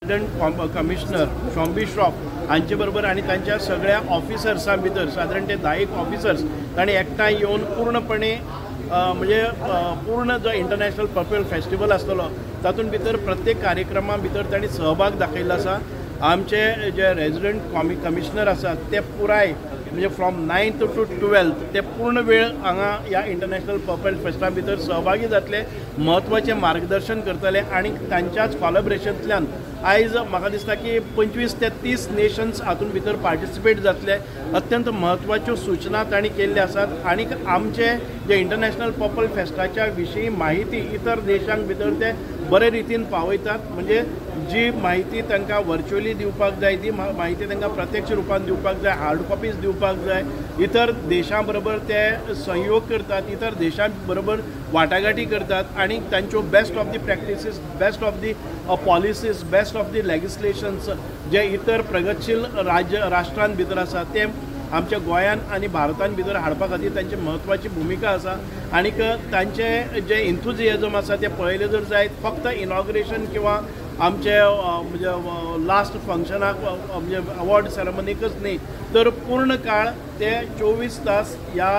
Commissioner शॉम्बी Shroff हांचे बरोबर आनी तांच्या सगळ्या ऑफिसर्सां भितर सादारण ते 10 ऑफिसर्स तांणी एकठांय येवन पूर्णपणे म्हणजे पूर्ण जो इंटरनॅशनल पर्पल फेस्टिवल आसतलो तातूंत भितर प्रत्येक कार्यक्रमा भितर तांणी सहभाग दाखयल्लो आसा. आमचे जे रेजिडंट कमिशनर आसात ते पुराय म्हणजे फ्रॉम 9th to 12th ते पूर्ण वेळ हांगा ह्या इंटरनॅशनल पर्पल फेस्टा भितर सहभागी जातले, म्हत्वाचें मार्गदर्शन करतले आनी तांच्याच कॉलेब्रेशनांतल्यान आयज म्हाका दिसता की 25 ते 30 नेशन्स हातूंत भितर पार्टिसिपेट जातले. अत्यंत म्हत्वाच्यो सूचना तांणी केल्ल्यो आसात आनी आमचे जे इंटरनॅशनल पर्पल फेस्टाच्या विशीं म्हायती इतर देशांक भितर ते बरे रितीन पावयतात. म्हणजे जी म्हायती तांकां वर्च्युअली दिवपाक जाय ती म्हायती तांकां प्रत्यक्ष रुपान दिवपाक जाय, हार्ड कॉपीज दिवपाक जाय. इतर देशां बरोबर ते सहयोग करतात, इतर देशां बरोबर वाटाघाटी करतात आनी तांच्यो best of the practices, best of the policies, best of the legislations जे इतर प्रगतशील राज्य राष्ट्रां भितर आसा ते आमच्या गोंयान आनी भारतान भितर हाडपा खातीर तांची म्हत्वाची भुमिका आसा. आनीक तांचे जे एन्थुजियाजम आसा ते पळयलें जर जायत फक्त इनॉग्रेशन किंवा आमचे म्हणजे लास्ट फंक्शनाक म्हणजे अवॉर्ड सेरेमनीकच न्ही तर पूर्ण काळ ते 24 तास ह्या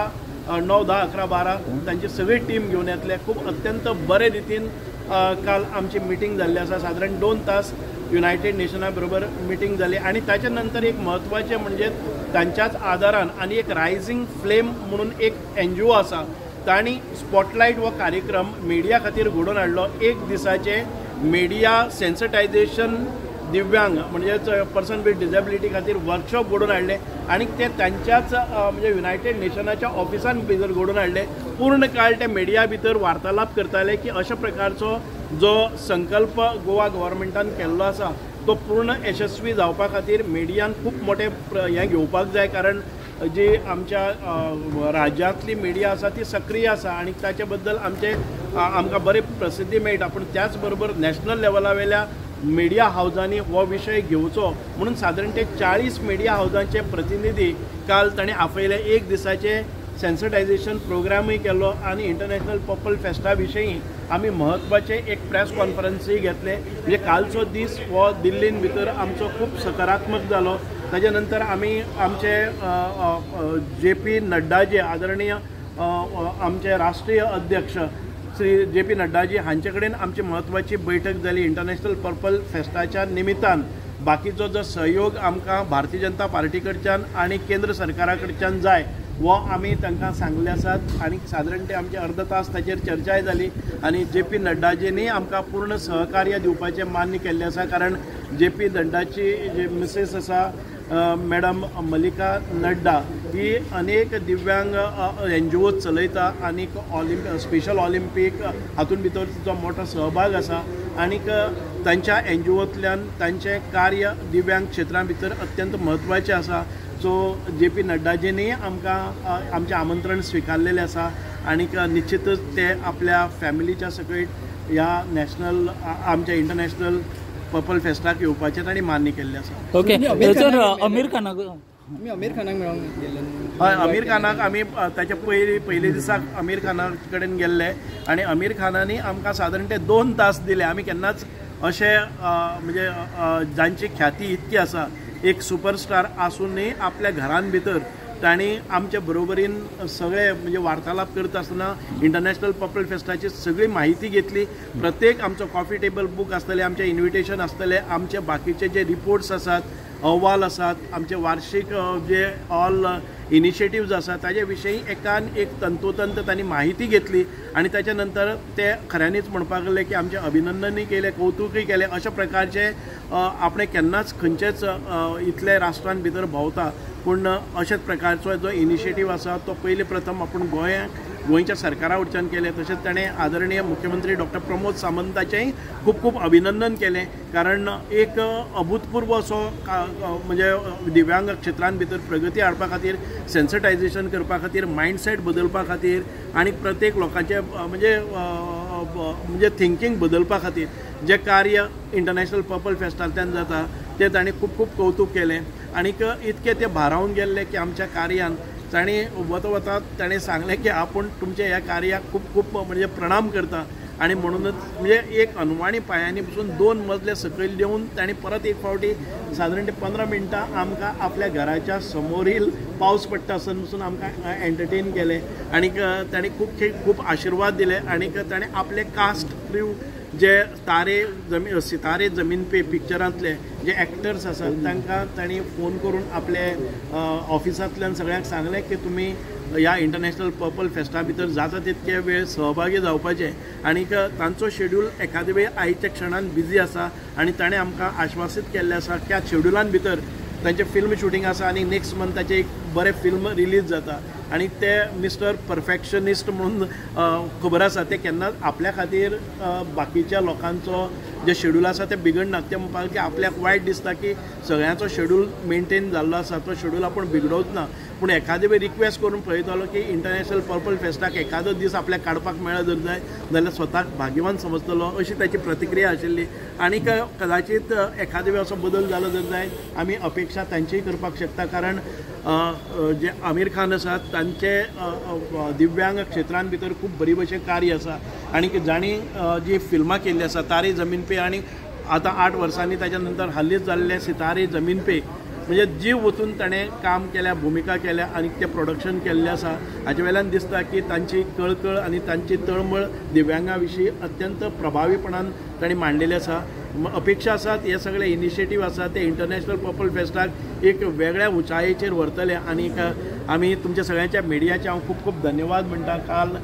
9, 10, 11, 12 तांची सगळी टीम घेवन येतले. खूब अत्यंत बरे रितीन काल आमची मिटींग जाल्ली आसा. सादारण 2 तास युनायटेड नेशना बरोबर मिटींग जाली आनी ताच्या नंतर एक म्हत्वाचें म्हणजे तांच्याच आदारान आनी एक रायझींग फ्लेम म्हणून एक NGO आसा तांणी स्पॉटलायट हो कार्यक्रम मिडिया खातीर घडोवन हाडलो. एक दिसाचें मिडिया सेन्सिटायझेशन दिव्यांग म्हणजेच पर्सन विथ डिसेबिलिटी खातीर वर्कशॉप घडोवन हाडले आनी ते तांच्याच म्हणजे युनायटेड नेशनाच्या ऑफिसान भितर घडोवन हाडले. पूर्ण काळ ते मिडिया भितर वार्तालाप करताले की अशा प्रकारचो जो संकल्प गोवा गव्हर्मेंटान केल्लो आसा तो पूर्ण यशस्वी जावपा खातीर मिडियान खूब मोठें हें घेवपाक जाय, कारण जी आमच्या राज्यांतली मिडिया आसा ती सक्रीय आसा आनी ताचे बद्दल आमचे आमकां बरी प्रसिद्धी मेळटा. पूण त्याच बरोबर नॅशनल लेवला वयल्या मिडिया हावजांनी हो विशय घेवचो म्हणून सादारण ते 40 मिडिया हावजांचे प्रतिनिधी काल ताणें आपयले. एक दिसाचे सेन्सिटायझेशन प्रोग्रामूय केलो आनी इंटरनॅशनल पर्पल फेस्टा विशयी आमी म्हत्वाचे एक प्रेस कॉन्फरन्सूय घेतले. म्हणजे कालचो दीस हो दिल्लीन भितर आमचो खूब सकारात्मक जालो. ताच्या नंतर आमी आमचे JP नड्डाजी आदरणीय आमचे राष्ट्रीय अध्यक्ष श्री JP नड्डाजी हांचे कडेन आमची म्हत्वाची बैठक जाली. इंटरनॅशनल पर्पल फेस्टाच्या निमित्तान बाकीचो जो सहयोग आमकां भारतीय जनता पार्टी कडच्यान आनी केंद्र सरकारा कडच्यान जाय वो आमी तांकां सांगले आसात आनी सादारण ते आमचे अर्द तास ताचेर चर्चाय जाली आनी JP नड्डाजींनी आमकां पूर्ण सहकार्य दिवपाचें मान्य केल्लें आसा. कारण JP नड्डाची जे मिसेस आसा मॅडम मल्लिका नड्डा ही अनेक दिव्यांग NGO चलयता आनी स्पेशल ऑलिम्पीक हातूंत भितर तिचो मोठो सहभाग आसा आनीक तांच्या NGOतल्यान तांचें कार्य दिव्यांग क्षेत्रां भितर अत्यंत म्हत्वाचें आसा. सो JP नड्डाजींनी आमकां आमचें आमंत्रण स्विकारलेलें आसा आनीक निश्चितच ते आपल्या फॅमिलीच्या सकयट ह्या नॅशनल आमच्या इंटरनॅशनल पर्पल फेस्टाक येवपाचें तांणी मान्य केल्लें आसा. ओके सर, अमीर खानाक आमी अमीर खानाक मेळोंक गेल्ले? हय, अमीर खानाक आमी ताच्या पयले दिसाक अमीर खाना कडेन गेल्ले आनी अमीर खानांनी आमकां सादारण ते 2 तास दिले. आमी केन्नाच अशें म्हणजे जांची ख्याती इतकी आसा एक सुपरस्टार आसूनय आपल्या घरान भितर तांणी आमच्या बरोबरीन सगळे म्हणजे वार्तालाप करता आसतना इंटरनॅशनल पर्पल फेस्टाची सगळी म्हायती घेतली. प्रत्येक आमचो कॉफी टेबल बूक आसतले, आमचें इन्विटेशन आसतलें, आमचे बाकीचे जे रिपोर्ट्स आसात, अहवाल आसात, आमचे वार्षीक जे ऑल इनिशिएटिव्ज आसात ताजे विशयी एकान एक तंतोतंत तांणी म्हायती घेतली आनी ताच्या नंतर ते खऱ्यांनीच म्हणपाक लागले की आमचें अभिनंदनूय केलें, कौतुकूय केलें. अशा प्रकारचे आपणें केन्नाच खंयचेच इतले राष्ट्रान भितर भोंवता पूण अशेच प्रकारचो जो इनिशिएटीव आसा तो पयले प्रथम आपूण गोंयच्या सरकारा वटच्यान केलें. तशेंच ताणें आदरणीय मुख्यमंत्री डॉक्टर प्रमोद सामंताचेंय खूब खूब अभिनंदन केलें, कारण एक अभूतपूर्व असो म्हणजे दिव्यांग क्षेत्रान भितर प्रगती हाडपा खातीर, सेन्सिटायझेशन करपा खातीर, मायंडसेट बदलपा खातीर आनी प्रत्येक लोकांचें म्हणजे म्हणजे थिंकींग बदलपा खातीर जें कार्य इंटरनॅशनल पर्पल फेस्टांतल्यान जाता तें ताणें खूब खूब कौतूक केलें. आनीक इतके ते भारावन गेल्ले की आमच्या कार्यान ताणें वता वता ताणें सांगलें की आपूण तुमच्या ह्या कार्याक खूब खूब म्हणजे प्रणाम करता आनी म्हणूनच म्हणजे एक अनवाणी पांयांनी पसून 2 मजले सकयल देवन तांणी परत एक फावटी सादारण ते 15 मिनटां आमकां आपल्या घराच्या समोरील पावस पडटा आसतना पसून आमकां एंटरटेन केलें आनी तांणी खूब खूब आशिर्वाद दिले आनी ताणें आपले कास्ट क्रू जे तारे जमीन सितारे जमीन पे पिक्चरांतले जे एक्टर्स आसात तांकां तांणी फोन करून आपले ऑफिसांतल्यान सगळ्यांक सांगलें की तुमी ह्या इंटरनॅशनल पर्पल फेस्टा भितर जाता तितके वेळ सहभागी जावपाचे आनी तांचो शेड्यूल एखादे वेळ आयच्या क्षणान बिजी आसा आनी ताणें आमकां आश्वासीत केल्लें आसा त्या शेड्युलान भितर तांचें फिल्म शुटींग आसा आनी नेक्स्ट मंथाचें एक बरें फिल्म रिलीज जाता आनी ते मिस्टर परफेक्शनिस्ट म्हणून खबर आसा ते केन्नाच आपल्या खातीर बाकीच्या लोकांचो जे शेड्यूल आसा ते बिगडनात. ते म्हणपाक की आपल्याक वायट दिसता की सगळ्यांचो शेड्यूल मेंटेन जाल्लो आसा तो शेड्यूल आपूण बिगडोवच ना, पूण एखादे वेळ रिक्वेस्ट करून पळयतालो की इंटरनॅशनल पर्पल फेस्टाक एखादो दीस आपल्याक काडपाक मेळत जर जाय जाल्यार स्वताक भाग्यवान समजतलो अशी ताची प्रतिक्रिया आशिल्ली. आनी कदाचीत एखादे वेळ असो बदल जालो जर जाय आमी अपेक्षा तांचीय करपाक शकता, कारण जे आमिर खान आसात तांचे दिव्यांग क्षेत्रान भितर खूब बरी भशेन कार्य आसा आनी जांणी जी फिल्मां केल्ली आसा तारे जमीन पे आनी आतां 8 वर्सांनी ताच्या नंतर हालींच जाल्ले सितारे जमीन पे म्हणजे जीव वचून ताणें काम केल्या, भुमिका केल्या आनी तें प्रोडक्शन केल्लें आसा. हाचे वेल्यान दिसता की तांची कळकळ आनी तांची तळमळ दिव्यांगा विशीं अत्यंत प्रभावीपणान तांणी मांडलेली आसा. अपेक्षा आसात हे सगळे इनिशिएटीव आसा ते इंटरनॅशनल पर्पल फेस्टाक एक वेगळ्या उंचायेचेर व्हरतले आनी आमी तुमच्या सगळ्यांच्या मिडियाचे हांव खूब खूब धन्यवाद म्हणटा. काल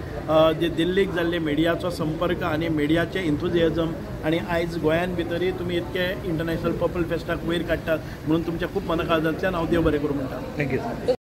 जे दिल्लीक जाल्ले मिडियाचो संपर्क आनी मिडियाचें एन्थुजियाजम आनी आयज गोंयान भितरय तुमी इतके इंटरनॅशनल पर्पल फेस्टाक वयर काडटात म्हणून तुमच्या खूब मनाकाळजांतल्यान हांव देव बरें करूं म्हणटा. Thank you.